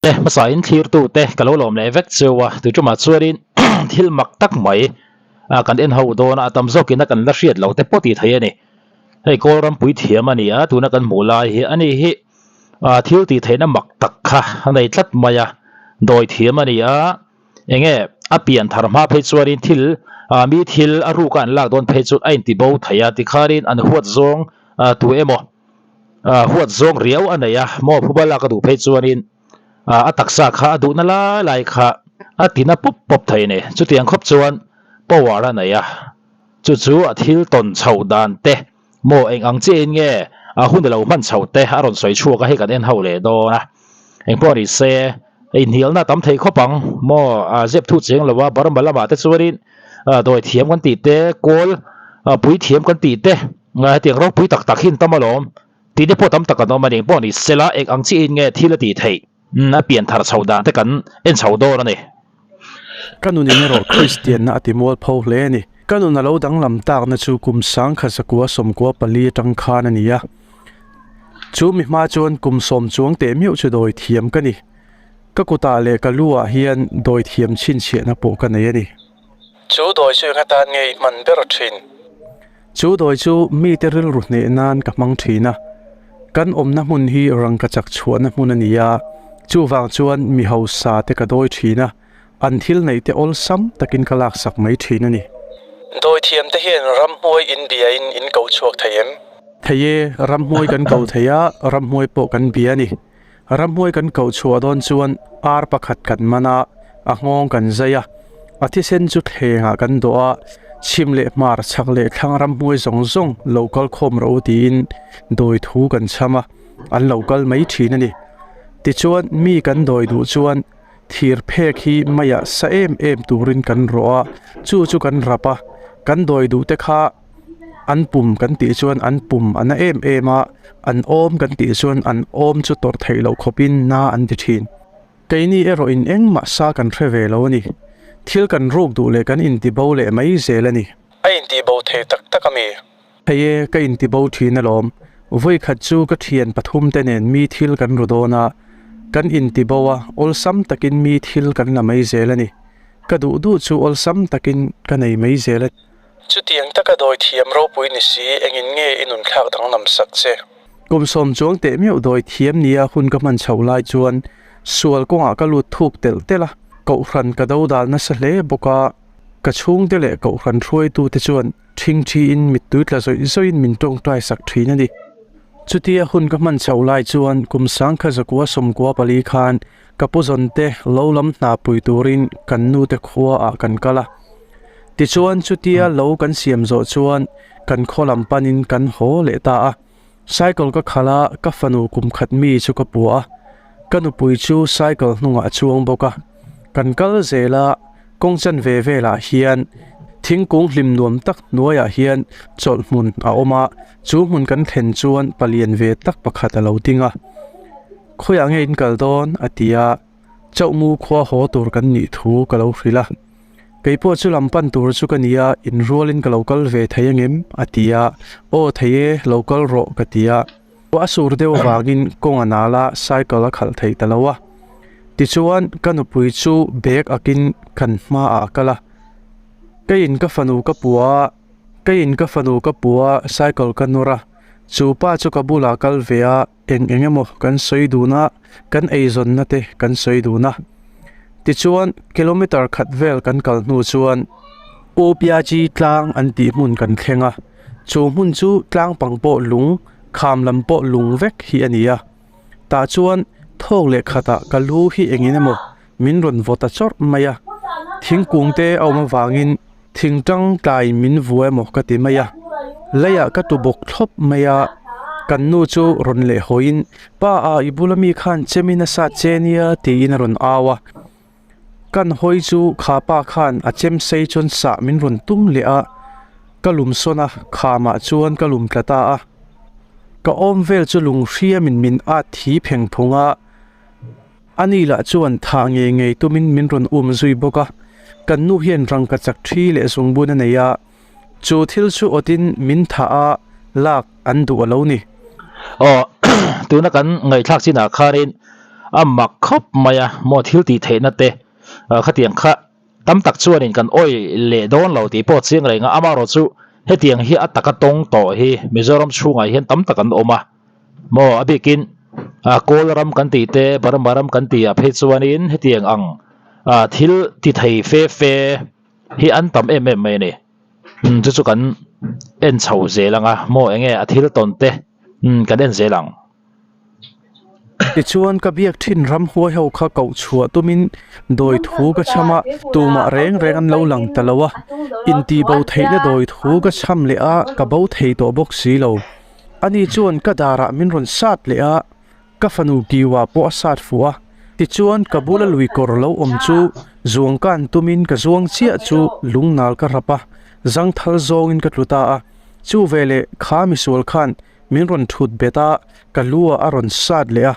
Te hmasa in thlirtu te ka lo lawm leh vek cheu a, tuiṭumah chuanin thil mak tak mai kan en ho dawn a, a tam zawkin a kan la hriat lo te pawh tih theih a ni. Hei kawl ram pui thiam a ni a, tuna kan hmuh lai hi ani hi thil tih theihna mak tak kha a nei tlat mai a, dawi thiam a ni a, enge a pian thar hma phei chuanin thil mi thil a ruka an lak dawn phei chuan a intibo thei a, tikhanin an huat zawng tu emaw huat zawng riau a nei a, maw phuba lak a duh phei chuanin a taksa kha a duhna lai lai kha a tina pawp pawp thei a ni. Chutiang khawp chuan power a nei a, chu chu a thil tawn chhoh dan te maw eng ang chiahin nge a hun a lo hman chhoh te a rawn sawi chhuak a, hei kan en ho leh dawn a. Engpawh ni se, inhnialna a tam thei khawp ang maw zep thu cheng lo a, Burma lamah te chuanin dawi thiam kan tih te, kawl pui thiam kan tih te, Hetiang ropui tak tak hi an tam alawm. Tihte pawh tam tak an awm a ni. Engpawh ni sela, eng ang chiahin nge thil a tih theih? A pian thar chho dan te kan en chho dawn a ni. Ka nun in erawh Kristianna a ti mualpho hle a ni. Ka nun a lo danglam takna chu kum sangkha zakua sawmkua pali atang khan a ni a. Chu mi hma chuan kum sawm chuang teh miauh chu dawi thiam ka ni. Ka kutah leh ka lu ah hian dawi thiam chhinchhiahna pawh ka nei a ni. Chu dawi chu eng atan nge i hman ber thin? Chu dawi chu mite rilru hneh nan ka hmang thin a, kan awmna hmun hi rangka chak chhuahna hmun a ni a, chuvang chuan mi hausa te ka dawi thin a, an thil neih te awlsam takin ka laksak mai thin a ni. Dawi thiam te hian ramhmuai in bia in in ko chhuak thei em? Thei e, ramhmuai kan ko thei a, ramhmuai pawh kan bia a ni. Ramhmuai kan koh chhuah dawn chuan ar pakhat kan man a, a nghawng kan zai a, a thisen chu thlengah kan dawh a, chhim leh hmar chhak leh thlang ramhmuai zawng zawng lo kal khawm rawh u tiin dawi thu kan chham a, an lo kal mai thin a ni. Tichuan mi kan dawi duh chuan thir phek hi maiah sa em em turin kan rawh a, chu chu kan rap a, kan dawi duh te kha An pum kan tih chuan an pum a na em em a, an awm kan tih chuan an awm chu tawrh theih loh khawpin na an ti thin. Keini erawhin engmah sa kan hre ve lo a ni. Thil kan ruk duh leh kan intibo leh mai zel a ni. A intibo thei tak tak a mi? Hei e, ka intibo thin alawm. Vawikhat chu ka thian pathum te nen mi thil kan ru dawn a, kan intibo a, awlsam takin mi thil kan la mai zel a ni. Ka duh duh chu awlsam takin ka nei mai zel a. Chutiang taka dawi thiam ropui ni si, engin nge i nun thlak danglam sak che? Kum sawm chuang teh meuh dawi thiam nia hun ka hman chhoh lai chuan sual kawngah ka lut thuk telh telh a, kohhran ka do dal nasa hle bawk a, ka chhungte leh kohhran hruaitute chuan ṭhingṭhiin mittui tla zawih zawihin min tawngtai sak ṭhin a ni. Chutia hun ka hman chhoh lai chuan kum sangkha zakua sawmkua pali khan Ka pu zawnte lo lam hna pui turin kan nute khuaah kan kal a. Tichuan chutia lo kan siam zawh chuan kan khaw lam panin kan haw leh ta a. Cycle ka khalh a, ka fanu kum khat mi chu ka pua a. Ka nupui chu cycle hnungah a chuang bawk a. Kan kal zel a, kawng chanve velah hian thingkung hlim nuam tak hnuaiah hian chawlh hmun a awm a, chu hmun kan thlen chuan palian ve tak pakhat a lo ding a. Khawiah nge in kal dawn? a ti a, Chauhmu khua haw tur kan nih thu ka lo hrilh a. Kei pawh chu lam pan tur chu ka ni a, inrualin ka lo kal ve thei angem? a ti a, Aw thei e, lo kal rawh ka ti a. A sur deuh avangin kawng a nal a, cycle a khalh thei ta lo a. Tichuan ka nupui chu bag akin kan hmaah a kal a, Keiin ka fanu ka pua a, keiin ka fanu ka pua a, cycle ka nawr a, chu pa chu ka bulah kal ve a, Eng eng emaw kan sawi dun a, kan eizawnna te kan sawi dun a. Tichuan, kilometer khat vel kan kal hnu chuan U Piaji tlang an tih hmun kan thleng a. Chu hmun chu tlang pang pawh lung, kham lam pawh lung vek hi a ni a. Tah chuan thawk leh khatah ka lu hi engin emaw min rawn vaw ta chawrh mai a. Thingkung te a awm avangin thingtang tlai min vua emaw ka ti mai a. Leiah ka tu bawk thlawp mai a, kan nu chu rawn leh hawiin, Pa a, i bula mi khan chemin a sat che nia tiin a rawn au a. Kan hawi chu kha pa khan a chem sei chuan sah min rawn tum leh a, ka lum sawn a, khamah chuan ka lum tla ta a. Ka awm vel chu lung hriamin min at thi pheng phung a. A ni lah chuan thah ngei ngei tumin min rawn um zui bawk a, kan nu hian rangka chak thi leh zungbun a nei a, chu thil chu awtin min thah a lak an duh a lo ni. Aw, tuna kan ngaihthlak chinah khanin A mak khawp mai a, maw thil tih theihna te khatiang kha tam tak chuanin kan awih leh dawn lo tih pawh chiang reng a, amaherawhchu hetiang hi a taka tawng tawh hi Mizoram chhungah hian tam tak an awm a, maw a bikin Kawl ram kan tih te Burma ram kan tih ah phei chuanin hetiang ang thil ti thei fe fe hi an tam em em mai a ni. Chu chu kan en chho zel ang a, maw enge a thil tawn te kan en zel ang. Tichuan ka biak thin ramhuai ho kha koh chhuah tumin dawi thu ka chham a, tumah reng reng an lo lang ta lo a, intihbo theihna dawi thu ka chham leh a, ka bo thei tawh bawk si lo. Ani chuan ka darah min rawn sat leh a, ka fanu kiuah pawh a sat fuh a. Tichuan ka bula lui kawr lo awm chu zuang kan tumin ka zuang chiah chu lungnal ka rap a, zangthal zawngin ka tlu ta a. Chu veleh kha misual khan Min rawn thut bet a, ka lu ah a rawn sat leh a.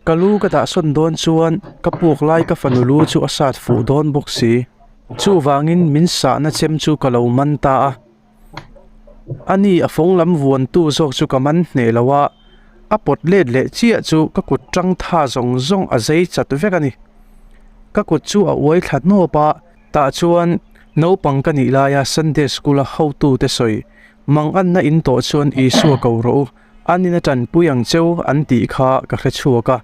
Ka lu ka dah sawn dawn chuan ka puak lai ka fanu lu chu a sat fuh dawn bawk si. Chuvangin min sahna chem chu ka lo man ta a. Ani a fawng lam vuantu zawk chu ka man hneh lo a, a pawt let leh chiah chu ka kut tang tha zawng zawng a zei chat vek a ni. Ka kut chu a uai thla hnawp a. Tah chuan naupang ka nih laia Sunday School-a hotute sawi, Manganna in tawh chuan Isua ko rawh u, an in a tanpui ang cheu an tih kha ka hre chhuak a.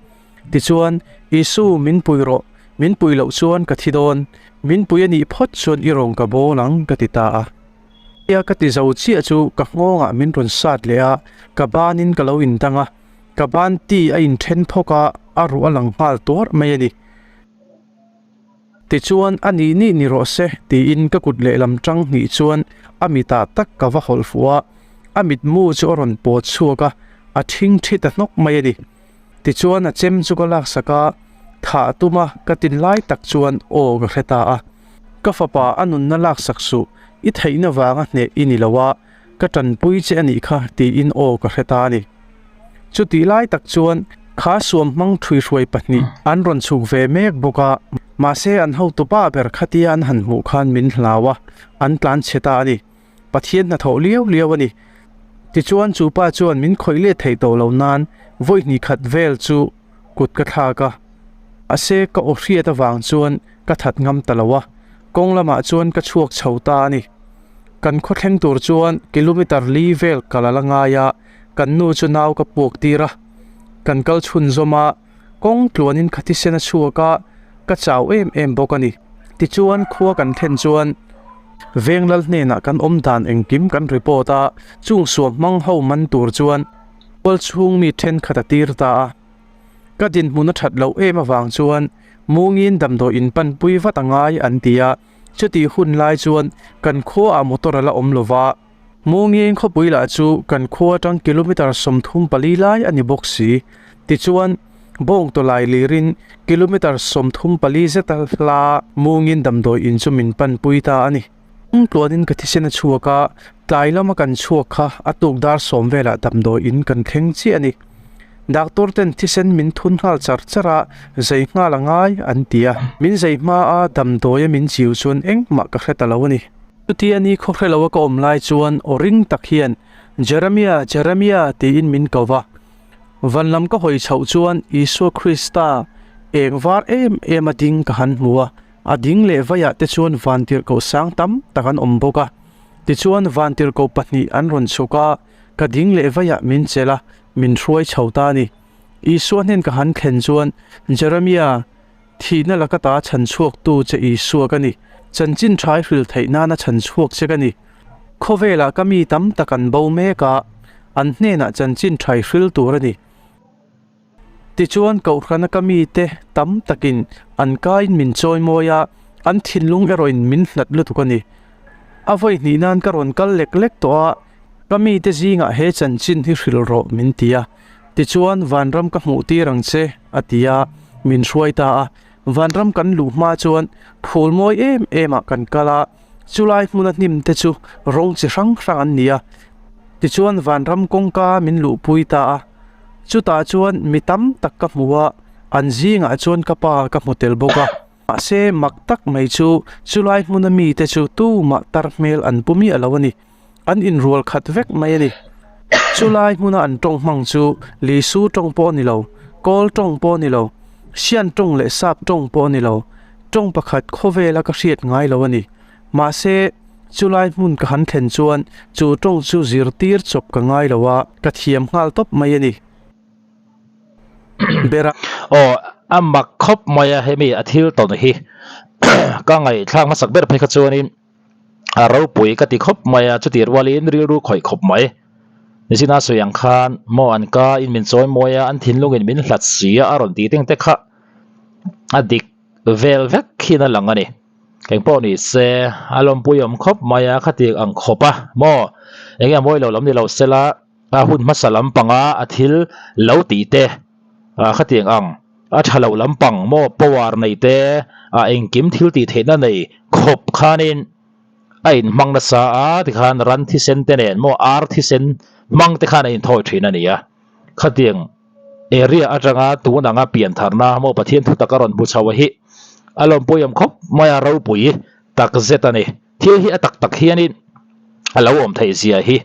Tichuan, Isu, min pui rawh, min pui loh chuan ka thi dawn, min pui a nih phawt chuan i rawn ka bawl ang ka ti ta a. Tia ka ti zo chiah chu ka nghawngah min rawn sat leh a, ka banin ka lo indang a, ka ban ti a inthen phawk a, a ruh a lang nghal tuarh mai a ni. Tichuan, a nih nih ni rawh se, tiin ka kut lehlam tang hnih chuan a mitah tak ka va hawlh fuh a, a mitmu chu a rawn pawt chhuak a, a thing thi ta hnawk mai a ni. Tichuan a chem chu ka laksak a, thah tum a ka tin lai tak chuan aw ka hre ta a. Ka fapa a nunna laksak suh, i theihna vanga hneh i ni lo a, ka tanpui che a nih kha tiin aw ka hre ta a ni. Chutih lai tak chuan kha suam hmang ṭhuihruai pahnih an rawn chhuk ve mek bawk a, mahse an hotu pa ber khatia an han hmuh khan min hlau a, an tlan chhe ta a ni. Pathian hnathawh liau liau a ni. Tichuan chu pa chuan min khawih let theih tawh lo nan vawi hnih khat vel chu kut ka thlak a, mahse ka aw hriat avang chuan ka that ngam ta lo a, kawng lamah chuan ka chhuak chho ta a ni. Kan khawthleng tur chuan kilometer li vel kal a la ngai a, kan nu chu nau ka puak tir a, kan kal chhunzawm a, kawng tluanin ka thisen a chhuak a, ka chau em em bawk a ni. Tichuan khua kan thlen chuan Venglal hnenah kan awm dan engkim kan report a, chung suam hmang ho man tur chuan Kual chhung mi thenkhat a tir ta a. Ka dinhmun a that loh em avang chuan Mungin damdawi in panpui vat a ngai an ti a, chutih hun lai chuan kan khuaah motor a la awm lo va. Mungin khawpui lah chu kan khua atang kilometre 34 lai a ni bawk si. Tichuan, bawng tawlai lirin kilometre 34 zeta hla Mungin damdawi in chu min panpui ta a ni. Tluanin ka thisen a chhuak a, tlai lama kan chhuak kha a tuk dar sawm velah damdawi in kan thleng chiah a ni. Doctor ten thisen min thun nghal char char a, zei nghal a ngai an ti a. Min zei hma a damdawi a min chiu chuan engmah ka hre ta lo a ni. Chutia ni khaw hre lo a ka awm lai chuan aw ring tak hian Jeremia, Jeremia tiin min ko va. Van lam ka hawi chhoh chuan Isua Krista eng var em em a ding ka han hmu a. A ding leh vaiah te chuan vantirhkoh sang tam tak an awm bawk a. Tichuan vantirhkoh pahnih an rawn chhuk a, ka ding leh vaiah min chelh a, min hruai chho ta a ni. Isua hnen ka han thlen chuan, Jeremia, thihna laka ta chhan chhuaktu che Isua ka ni. Chanchin ṭhai hril theih nana chhan chhuak che ka ni. Khawvelah ka mi tam tak an bo mek a, an hnenah chanchin ṭhai hril tur a ni. Tichuan Kohhrana ka mite tam takin an kaiin min chawimawi a, an thinlung erawhin min hlat lutuk a ni. A vawi hnih nan ka rawn kal lek lek tawh a, ka mite zingah he chanchin hi hrilh rawh min ti a. Tichuan vanram ka hmuh tir ang che a ti a, min hruai ta a. Vanram kan luh hma chuan phul mawi em em ah kan kal a, chulai hmuna hnim te chu rawng chi hrang hrang an ni a. Tichuan vanram kawngka min luhpui ta a. Chutah chuan mi tam tak ka hmu a, an zingah chuan ka pa ka hmu tel bawk a. Mahse mak tak mai chu chulai hmuna mite chu tumah tar hmel an pu miah lo a ni. An inrual khat vek mai a ni. Chulai hmuna an tawng hmang chu Lisu tawng pawh a ni lo, Kawl tawng pawh a ni lo, Sian tawng leh Sap tawng pawh a ni lo, tawng pakhat khawvela ka hriat ngai lo a ni. Mahse, chulai hmun ka han thlen chuan chu tawng chu zirtir chawp ka ngai lo a, ka thiam nghal tawp mai a ni. Bera. Aw, a mak khawp mai a, hemi a thil tawn hi ka ngaihthlak hmasak ber phei kha chuanin a ropui ka ti khawp mai a, chutih rualin rilru khawih khawp mai. Nichina sawi ang khan maw an ka in min chawi mawi a, an thinlungin min hlat si a, a rawn tih teng te kha a dik vel vek hian a lang a ni. Eng pawh ni se a lawmpui awm khawp mai a, khatiang ang khawp a maw eng nge mawi lo lam ni lo sela a hun hmasa lampanga a thil lo tih te khatiang ang a tha loh lampang maw power nei te a engkim thil tih theihna nei khawp khanin a inhmang nasa a tikhan ran thisen te nen maw ar thisen hmang te khan a inthawi thin a ni a khatiang area atanga tun anga pian tharna maw Pathian thu taka rawn hmu chho a hi a lawmpui awm khawp mai a ropui tak zet a ni thil hi a tak tak hianin a lo awm theih zia hi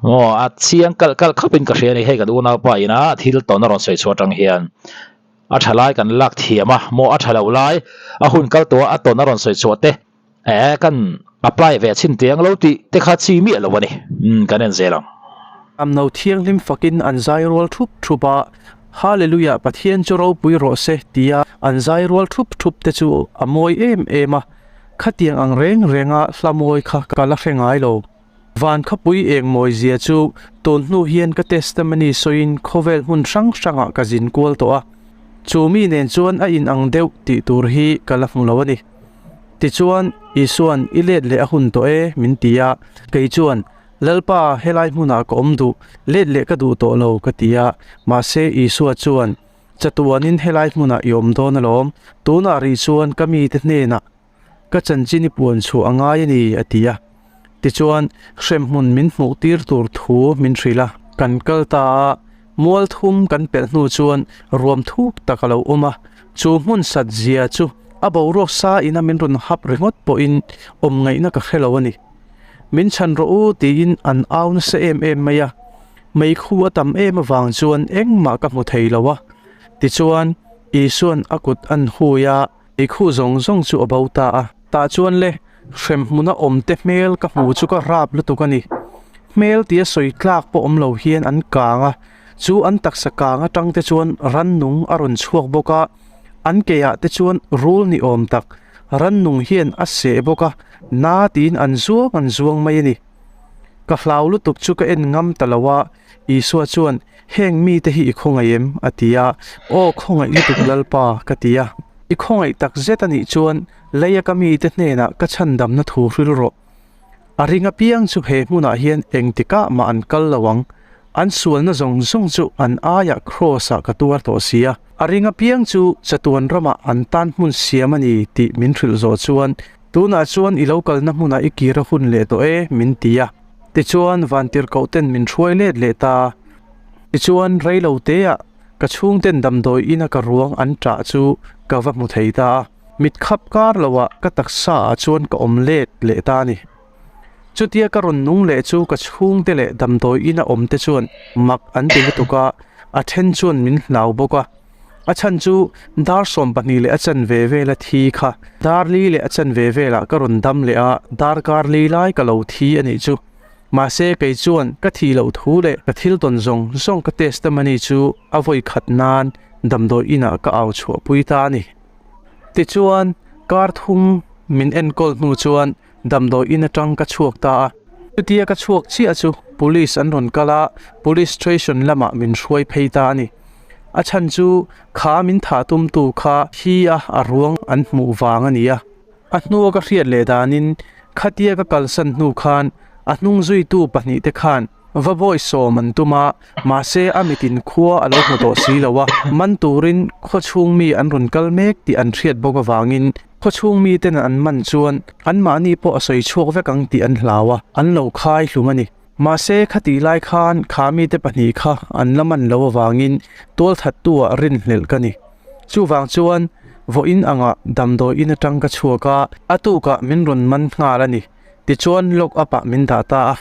Aw, a chiang kalh kalh khawpin ka hria a ni. Hei kan unaupa ina thil tawn a rawn sawi chhuah atang hian a tha lai kan lak thiam a, maw a tha loh lai a hun kal tawh a a tawn a rawn sawi chhuah te eh kan apply ve chhin teh ang lo tih te kha chi miah lo a ni. Umm kan en zel ang. Amno thianghlim fakin an zai rual thup thup a, Hallelujah Pathian chu ropui rawh se tia an zai rual thup thup te chu a mawi em em a, khatiang ang reng renga hla mawi kha ka la hre ngai lo. Van khawpui eng mawi zia chu tun hnu hian ka testimony sawiin khawvel hmun hrang hrangah ka zin kual tawh a, chu mi nen chuan a in ang deuh tih tur hi ka la hmu lo a ni. Tichuan, Isua'n i let leh a hun tawh e min ti a, kei chuan, Lalpa, helai hmunah ka awm duh, let leh ka duh tawh lo ka ti a, mahse Isua chuan, Chatuanin helai hmunah i awm dawn alawm, tunah rih chuan ka mite hnenah Ka chanchin i puan chhuah a ngai a ni, a ti a. Tichuan, hremhmun min hmuh tir tur thu min hrilh a. Kan kal ta a, mual thum kan pelh hnu chuan ruam thuk tak a lo awm a. Chu hmun sat zia chu a boruak sa ina min rawn hap ringawt pawhin awm ngaihna ka hre lo a ni. Min chhan rawh u tiin an au nasa em em mai a. Meikhu a tam em avang chuan engmah ka hmu thei lo a. Tichuan, Isua'n a kut an hui a. Ei khuh zawng zawng chu a bo ta a. Tah chuan le, hremhmuna awmte hmel ka hmu chu ka rap lutuk a ni. Hmel tia sawi tlak pawh awm lo hian an kang a, chu an taksa kang atang te chuan rannung a rawn chhuak bawk a, an keiah te chuan rul ni awm tak rannung hian a seh bawk a, na tiin an zuang an zuang mai a ni. Ka hlau lutuk chu ka en ngam ta lo a, Isua chuan, Heng mite hi i khawngaih em? a ti a. Aw, khawngaih lutuk Lalpa, ka ti a. I khawngaih tak zet a nih chuan leia ka mite hnenah ka chhandamna thu hril rawh. A ring apiang chu he hmunah hian engtikah mah an kal lo ang. An sualna zawng zawng chu an aiah Kraws-ah ka tuar tawh si a. A ring apiang chu chatuan ramah an tan hmun siam a ni tih min hrilh zawh chuan, Tunah chuan i lo kalna hmunah i kir a hun leh tawh e, min ti a. Tichuan, vantirhkoh ten min hruai let leh ta. Tichuan, rei lo teah ka chhungten damdawi ina ka ruang an ṭah chu ka va hmu thei ta a. Mit khap kar loah ka taksa ah chuan ka awm let leh ta a ni. Chutia ka rawn nung leh chu ka chhungte leh damdawi ina awmte chuan mak an ti lutuk a, a then chuan min hlau bawk a. A chhan chu dar 12 leh a chanve vela thi kha dar li leh a chanve velah ka rawn dam leh a, darkar li lai ka lo thi a nih chu. Mahse kei chuan ka thih loh thu leh ka thil tawn zawng zawng ka testimony chu a vawi khat nan damdawi inah ka au chhuah pui ta a ni. Tichuan kar thum min enkawl hnu chuan damdawi in atang ka chhuak ta a. Chutia ka chhuak chiah chu police an rawn kal a, police station lamah min hruai phei ta a ni. A chhan chu kha min thah tumtu kha hi a a ruang an hmuh vang a ni a. A hnua ka hriat leh danin khatia ka kalsan hnu khan a hnung zuitu pahnihte khan va bawi sawm an tum a, mahse a mitin khua a lo hmu tawh si lo a, man turin khaw chhung mi an rawn kal mek tih an hriat bawk avangin khaw chhung miten an man chuan anmahni pawh a sawi chhuak vek ang tih an hlau a, an lo khai hlum a ni. Mahse khatih lai khan kha mite pahnih kha an la man lo avangin tualthattu-ah rinhlelh ka ni. Chuvang chuan vawiin angah damdawi in atang ka chhuak a, a tukah min rawn man nghal a ni. Tichuan lock up-ah min dah ta a.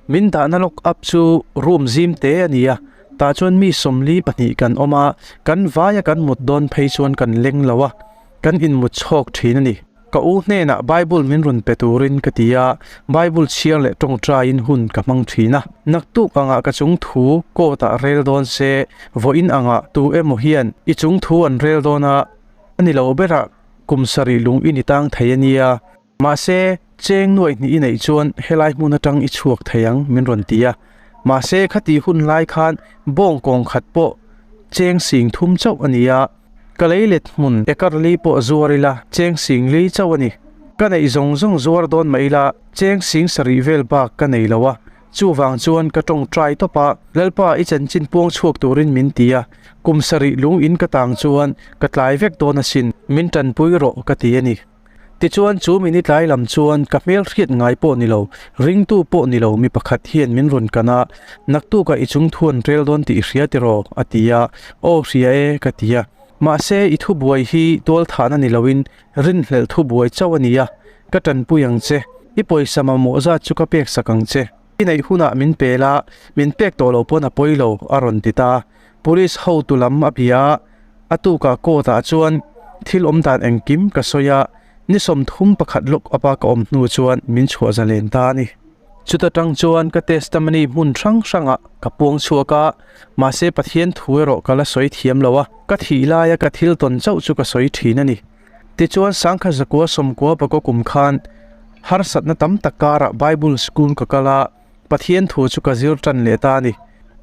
Min dahna lock up chu room zim te a ni a, tah chuan mi 42 kan awm a, kan vaia kan mut dawn phei chuan kan leng lo a, kan inmut chhawk thin a ni. Ka u hnenah Bible min rawn pe turin ka ti a, Bible chhiar leh tawngtaiin hun ka hmang thin a. Naktuk angah ka chung thu court ah rel dawn se, vawiin angah tu emaw hian i chung thu an rel dawn a, a ni lo berah kum sarih lung i ni tang thei a nia. Mahse, cheng nuaih hnih i neih chuan helai hmun atang i chhuak thei ang min rawn ti a. Mahse, khati hun lai khan bawng kawng khat pawh cheng sing thum chauh a ni a. Ka lei let hmun ekar li pawh zuar ila cheng sing li chauh a ni. Ka neih zawng zawng zuar dawn mah ila cheng sing sarih vel bak ka nei lo a, chuvang chuan ka tawngtai tawp a, Lalpa i chanchin puang chhuak turin min ti a, kum sarih lung in ka tang chuan ka tlai vek dawn asin, min tanpui rawh ka ti a ni. Tichuan chu mini tlai lam chuan ka hmel hriat ngai pawh ni lo, ringtu pawh ni lo mi pakhat hian min rawn kan a, Naktukah i chung thu an rel dawn tih i hria tiraw? a ti a, Aw hria e ka ti a. Mahse i thubuai hi tualthahna ni loin rinhlelh thubuai chauh a ni a, ka tanpui ang che, i pawisa mamawh zat chu ka pek sak ang che, i neih hunah min pel a, min pek tawh lo pawn a pawi lo a rawn ti ta. Police hotu lam a bia a, a tukah court ah chuan thil awm dan engkim ka sawi a, ni 31 lawk apa ka awm hnu chuan min chhuah zalen ta a ni. Chuta tang chuan ka testimony hmun hrang hrangah ka puang chhuak a, mahse Pathian thu erawh ka la sawi thiam lo a, ka thih laia ka thil tawn chauh chu ka sawi thin a ni. Tichuan Sangkha Zakua 90 pakaw kum khan harsatna tam tak karah Bible school ka kal a, Pathian thu chu ka zir tan leh ta a ni.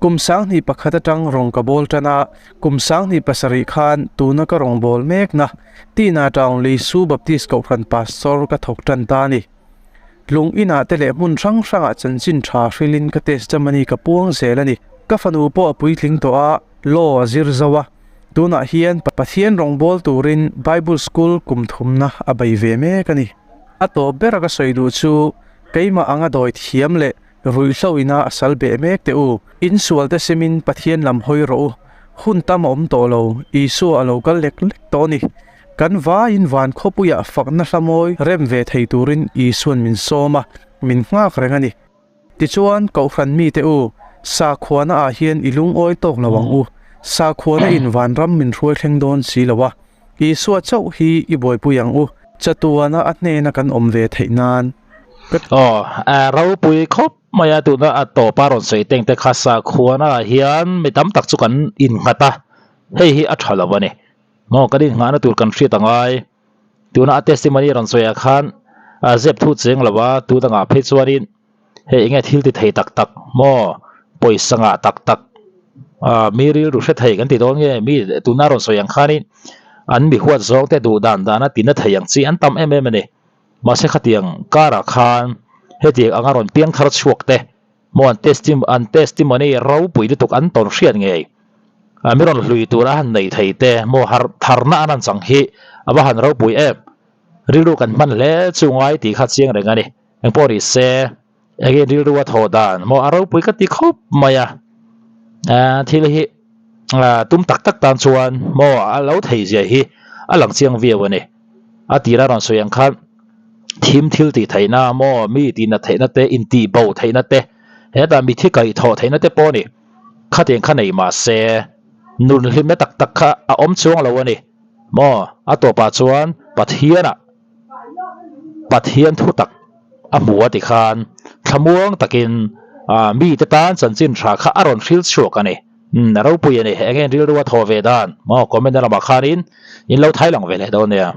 Kum 2001 atang rawng ka bawl tan a, kum 2007 khan tuna ka rawng bawl mekna Tina Town Leisu Baptist Kohhran Pastor ka thawk tan ta a ni. Lung inah te leh hmun hrang hrangah chanchin tha hrilhin ka testimony ka puang zel a ni. Ka fanu pawh a puitling tawh a, law a zir zo a, tunah hian Pathian rawng bawl turin Bible School kum thumna a bei ve mek a ni. A tawp bera ka sawi duh chu Keimah anga dawi thiam leh ruihhlo ina a sal beh mek teh u. Insual te simin Pathian lam hawi rawh u. Hun tam a awm tawh lo, Isua a lo kal lek lek tawh a ni. Kan vaiin van khawpuiah fakna hla mawi rem ve thei turin Isua'n min sawm a, min nghak reng a ni. Tichuan, Kohhran mite u, sakhuana ah hian i lungawi tawk lo ang u. Sakhuana in vanram min hruai thleng dawn si lo a. Isua chauh hi i buaipui ang u. Chatuana a hnena kan awm ve theih nan. Ka. Aw, ropui khawp mai a, tuna a tawpa rawn sawi teng te kha sakhuana ah hian mi tam tak chu kan innghat a, hei hi a tha lo a ni. Maw kan innghahna tur kan hriat a ngai. Tuna a testimony rawn sawi ah khan zep thu cheng lo a, tu dangah phei chuanin hei enge thil ti thei tak tak maw pawisa ngah tak tak ah mi rilru hre thei kan ti dawn nge mi tuna rawn sawi ang khanin an mi huat zawng te duh dan dana tina thei ang chi an tam em em a ni mahse khatiang karah khan hetiang anga rawn piang thar chhuak te maw an testi an testimony ropui lutuk an tawn hriat ngei ah mi rawn hlui tura han nei thei te maw har tharna an han chang hi a va han ropui em rilru kan hman hle chu ngai tih kha chiang reng a ni. Engpawh ni se, enge rilru a thawh dan maw a ropui ka ti khawp mai a, thil hi tum tak tak tan chuan maw a lo theih zia hi a lang chiang viau a ni. A tira rawn sawi ang khan thim thil tih theihna maw mi tihna theihna te intih bo theihna te hetah mithi kaih thawh theihna te pawh a ni. Khatiang kha nei mah se nun hlimna tak tak kha a awm chuang lo a ni maw a tawpah chuan Pathianah Pathian thu tak a hmu a ti khan thlamuang takin mite tan chanchin tha kha a rawn hril chhuak a ni. Umm a ropui a ni. Enge rilru a thawh ve dan maw comment na lamah khanin in lo thai lang ve leh dawn nia.